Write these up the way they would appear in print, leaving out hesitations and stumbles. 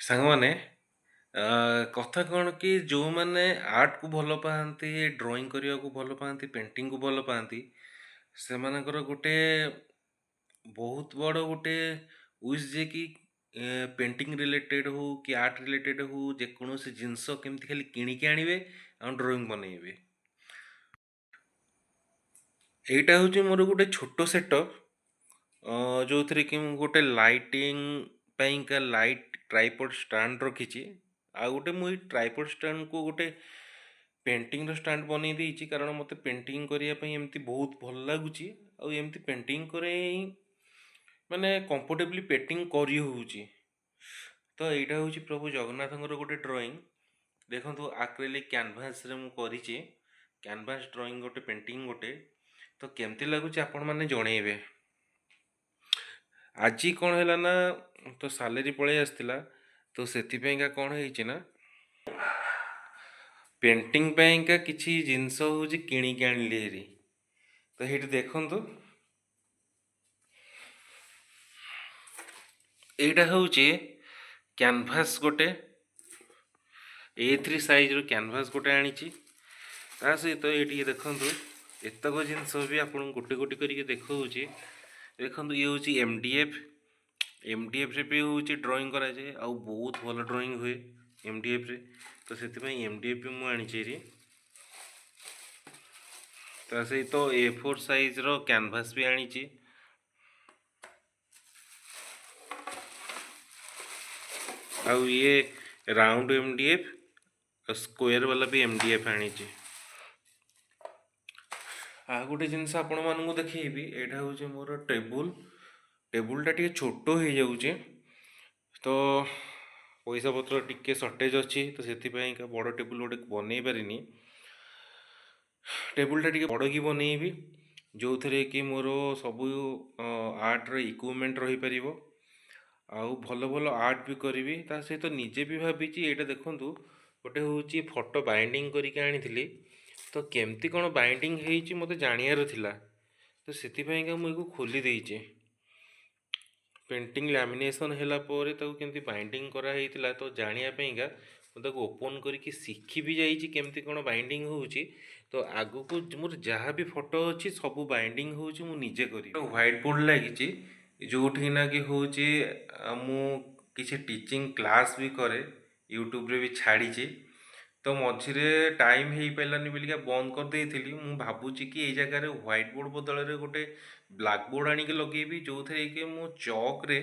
ସାଙ୍ଗମାନେ, କଥା କ'ଣ କି ଯେଉଁମାନେ ଆର୍ଟକୁ ଭଲ ପାଆନ୍ତି, ଡ୍ରଇଂ କରିବାକୁ ଭଲ ପାଆନ୍ତି, ପେଣ୍ଟିଂକୁ ଭଲ ପାଆନ୍ତି, ସେମାନଙ୍କର ଗୋଟେ ବହୁତ ବଡ଼ ଗୋଟେ ୱିଶ୍ ଯେ କି ପେଣ୍ଟିଂ ରିଲେଟେଡ଼୍ ହଉ କି ଆର୍ଟ ରିଲେଟେଡ଼୍ ହଉ, ଯେକୌଣସି ଜିନିଷ କେମିତି ଖାଲି କିଣିକି ଆଣିବେ ଆଉ ଡ୍ରଇଂ ବନେଇବେ। ଏଇଟା ହେଉଛି ମୋର ଗୋଟେ ଛୋଟ ସେଟଅପ୍, ଯେଉଁଥିରେ କି ମୁଁ ଗୋଟେ ଲାଇଟିଂ ପାଇଁକା ଲାଇଟ୍ ଟ୍ରାଇପଡ଼ ଷ୍ଟାଣ୍ଡ ରଖିଛି। ଆଉ ଗୋଟେ ମୁଁ ଏଇ ଟ୍ରାଇପଡ଼ ଷ୍ଟାଣ୍ଡକୁ ଗୋଟେ ପେଣ୍ଟିଂର ଷ୍ଟାଣ୍ଡ ବନେଇ ଦେଇଛି, କାରଣ ମୋତେ ପେଣ୍ଟିଂ କରିବା ପାଇଁ ଏମିତି ବହୁତ ଭଲ ଲାଗୁଛି। ଆଉ ଏମିତି ପେଣ୍ଟିଂ କରି ମାନେ କମ୍ଫର୍ଟେବଲି ପେଣ୍ଟିଂ କରି ହେଉଛି। ତ ଏଇଟା ହେଉଛି ପ୍ରଭୁ ଜଗନ୍ନାଥଙ୍କର ଗୋଟେ ଡ୍ରଇଂ। ଦେଖନ୍ତୁ, ଆକ୍ରେଲିକ୍ କ୍ୟାନଭାସରେ ମୁଁ କରିଛି କ୍ୟାନଭାସ୍ ଡ୍ରଇଂ ଗୋଟେ, ପେଣ୍ଟିଂ ଗୋଟେ। ତ କେମିତି ଲାଗୁଛି ଆପଣମାନେ ଜଣେଇବେ। ଆଜି କ'ଣ ହେଲା ନା, ତ ସାଲେରୀ ପଳେଇ ଆସିଥିଲା, ତ ସେଥିପାଇଁକା କ'ଣ ହେଇଛି ନା, ପେଣ୍ଟିଂ ପାଇଁକା କିଛି ଜିନିଷ ହେଉଛି କିଣିକି ଆଣିଲି ହେରି। ତ ହେଇଠି ଦେଖନ୍ତୁ, ଏଇଟା ହେଉଛି କ୍ୟାନଭାସ୍ ଗୋଟେ, ଏ3 ସାଇଜ୍ର କ୍ୟାନଭାସ୍ ଗୋଟେ ଆଣିଛି। ତା ସହିତ ଏଇଠି ଦେଖନ୍ତୁ, ଏତକ ଜିନିଷ ବି ଆପଣଙ୍କୁ ଗୋଟେ ଗୋଟେ କରିକି ଦେଖାଉଛି। ଦେଖନ୍ତୁ, ଇଏ ହେଉଛି M D F. M D ଏଫ୍ରେ ବି ହେଉଛି ଡ୍ରଇଂ କରାଯାଏ, ଆଉ ବହୁତ ଭଲ ଡ୍ରଇଂ ହୁଏ ଏମ୍ ଡି ଏଫ୍ରେ। ତ ସେଥିପାଇଁ ଏମ୍ ଡି ଏଫ୍ ବି ମୁଁ ଆଣିଛି ଏରି। ତା ସହିତ ଏ4 ସାଇଜ୍ର କ୍ୟାନଭାସ୍ ବି ଆଣିଛି। ଆଉ ଇଏ ରାଉଣ୍ଡ ଏମ୍ ଡି ଏଫ୍, ଆଉ ସ୍କୋୟାର ବାଲା ବି ଏମ୍ ଡି ଏଫ୍ ଆଣିଛି। ଆଉ ଗୋଟେ ଜିନିଷ ଆପଣମାନଙ୍କୁ ଦେଖେଇବି। ଏଇଟା ହେଉଛି ମୋର ଟେବୁଲ୍। ଟେବୁଲଟା ଟିକେ ଛୋଟ ହେଇଯାଉଛି, ତ ପଇସା ପତ୍ର ଟିକେ ସର୍ଟେଜ୍ ଅଛି, ତ ସେଥିପାଇଁକା ବଡ଼ ଟେବୁଲ୍ ଗୋଟେ ବନେଇ ପାରିନି। ଟେବୁଲଟା ଟିକେ ବଡ଼ କି ବନେଇବି, ଯେଉଁଥିରେ କି ମୋର ସବୁ ଆର୍ଟର ଇକ୍ୱିପମେଣ୍ଟ ରହିପାରିବ ଆଉ ଭଲ ଭଲ ଆର୍ଟ ବି କରିବି। ତା ସହିତ ନିଜେ ବି ଭାବିଛି। ଏଇଟା ଦେଖନ୍ତୁ, ଗୋଟେ ହେଉଛି ଫଟୋ ବାଇଣ୍ଡିଂ କରିକି ଆଣିଥିଲି। ତ କେମିତି କ'ଣ ବାଇଣ୍ଡିଂ ହେଇଛି ମୋତେ ଜାଣିବାର ଥିଲା, ତ ସେଥିପାଇଁକା ମୁଁ ଏକୁ ଖୋଲି ଦେଇଛି। ପେଣ୍ଟିଂ ଲାମିନେସନ୍ ହେଲା ପରେ ତାକୁ କେମିତି ବାଇଣ୍ଡିଂ କରାହେଇଥିଲା, ତ ଜାଣିବା ପାଇଁକା ମୁଁ ତାକୁ ଓପନ୍ କରିକି ଶିଖି ବି ଯାଇଛି କେମିତି କ'ଣ ବାଇଣ୍ଡିଂ ହେଉଛି। ତ ଆଗକୁ ମୋର ଯାହା ବି ଫଟୋ ଅଛି, ସବୁ ବାଇଣ୍ଡିଂ ହେଉଛି ମୁଁ ନିଜେ କରିବି। ହ୍ୱାଇଟ୍ ବୋର୍ଡ଼ ଲାଗିଛି, ଯେଉଁଠି ନା କି ହେଉଛି ମୁଁ କିଛି ଟିଚିଂ କ୍ଲାସ୍ ବି କରେ, ୟୁଟ୍ୟୁବରେ ବି ଛାଡ଼ିଛି। ତ ମଝିରେ ଟାଇମ୍ ହେଇପାରିଲାନି ବୋଲିକା ବନ୍ଦ କରିଦେଇଥିଲି। ମୁଁ ଭାବୁଛି କି ଏଇ ଜାଗାରେ ହ୍ୱାଇଟ୍ ବୋର୍ଡ଼ ବଦଳରେ ଗୋଟେ ବ୍ଲାକ୍ ବୋର୍ଡ଼ ଆଣିକି ଲଗେଇବି, ଯେଉଁଥିରେ କି ମୁଁ ଚକ୍ରେ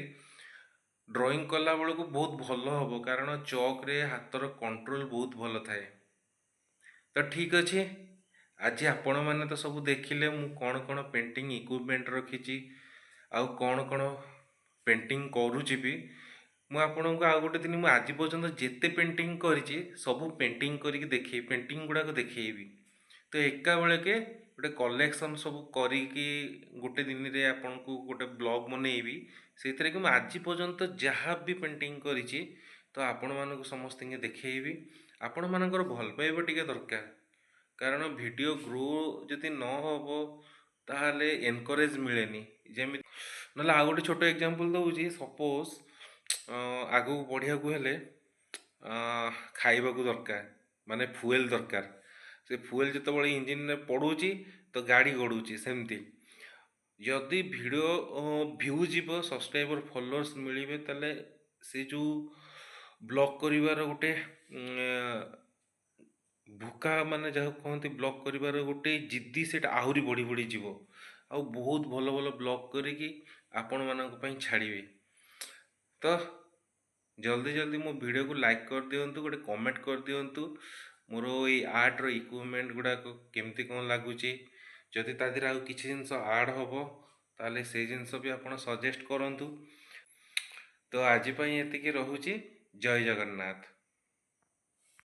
ଡ୍ରଇଂ କଲା ବେଳକୁ ବହୁତ ଭଲ ହେବ, କାରଣ ଚକ୍ରେ ହାତର କଣ୍ଟ୍ରୋଲ ବହୁତ ଭଲ ଥାଏ। ତ ଠିକ୍ ଅଛି, ଆଜି ଆପଣମାନେ ତ ସବୁ ଦେଖିଲେ ମୁଁ କ'ଣ କ'ଣ ପେଣ୍ଟିଂ ଇକ୍ୱିପମେଣ୍ଟ ରଖିଛି ଆଉ କ'ଣ କ'ଣ ପେଣ୍ଟିଂ କରୁଛି ବି। ମୁଁ ଆପଣଙ୍କୁ ଆଉ ଗୋଟେ ଦିନ ମୁଁ ଆଜି ପର୍ଯ୍ୟନ୍ତ ଯେତେ ପେଣ୍ଟିଂ କରିଛି, ସବୁ ପେଣ୍ଟିଂ କରିକି ଦେଖେଇବି, ପେଣ୍ଟିଂ ଗୁଡ଼ାକ ଦେଖେଇବି। ତ ଏକା ବେଳକେ ଗୋଟେ କଲେକ୍ସନ୍ ସବୁ କରିକି ଗୋଟେ ଦିନରେ ଆପଣଙ୍କୁ ଗୋଟେ ବ୍ଲଗ୍ ବନେଇବି। ସେଇଥିରେ କି ମୁଁ ଆଜି ପର୍ଯ୍ୟନ୍ତ ଯାହା ବି ପେଣ୍ଟିଂ କରିଛି, ତ ଆପଣମାନଙ୍କୁ ସମସ୍ତଙ୍କୁ ଦେଖେଇବି। ଆପଣମାନଙ୍କର ଭଲ ପାଇବା ଟିକେ ଦରକାର, କାରଣ ଭିଡ଼ିଓ ଗ୍ରୋ ଯଦି ନ ହେବ ତାହେଲେ ଏନକରେଜ୍ ମିଳେନି ଯେମିତି। ନହେଲେ ଆଉ ଗୋଟେ ଛୋଟ ଏକ୍ଜାମ୍ପଲ୍ ଦେଉଛି। ସପୋଜ୍ ଆଗକୁ ବଢ଼ିବାକୁ ହେଲେ ଖାଇବାକୁ ଦରକାର, ମାନେ ଫୁଏଲ୍ ଦରକାର। ସେ ଫୁଏଲ୍ ଯେତେବେଳେ ଇଞ୍ଜିନରେ ପଡ଼ୁଛି ତ ଗାଡ଼ି ଗଡ଼ୁଛି। ସେମିତି ଯଦି ଭିଡ଼ିଓ ଭ୍ୟୁ ଯିବ, ସବସ୍କ୍ରାଇବର ଫଲୋଅର୍ସ ମିଳିବେ, ତାହେଲେ ସେ ଯେଉଁ ବ୍ଲଗ୍ କରିବାର ଗୋଟେ ଭୁକା, ମାନେ ଯାହାକୁ କହନ୍ତି ବ୍ଲଗ୍ କରିବାର ଗୋଟେ ଜିଦ୍ଦି, ସେଇଟା ଆହୁରି ବଢ଼ି ବଢ଼ି ଯିବ ଆଉ ବହୁତ ଭଲ ଭଲ ବ୍ଲଗ୍ କରିକି ଆପଣମାନଙ୍କ ପାଇଁ ଛାଡ଼ିବି। ତ ଜଲ୍ଦି ଜଲ୍ଦି ମୋ ଭିଡ଼ିଓକୁ ଲାଇକ୍ କରିଦିଅନ୍ତୁ, ଗୋଟେ କମେଣ୍ଟ କରିଦିଅନ୍ତୁ, ମୋର ଏଇ ଆର୍ଟର ଇକ୍ୱିପମେଣ୍ଟ ଗୁଡ଼ାକ କେମିତି କ'ଣ ଲାଗୁଛି। ଯଦି ତା ଦେହରେ ଆଉ କିଛି ଜିନିଷ ଆଡ଼୍ ହେବ, ତାହେଲେ ସେଇ ଜିନିଷ ବି ଆପଣ ସଜେଷ୍ଟ କରନ୍ତୁ। ତ ଆଜି ପାଇଁ ଏତିକି ରହୁଛି। ଜୟ ଜଗନ୍ନାଥ।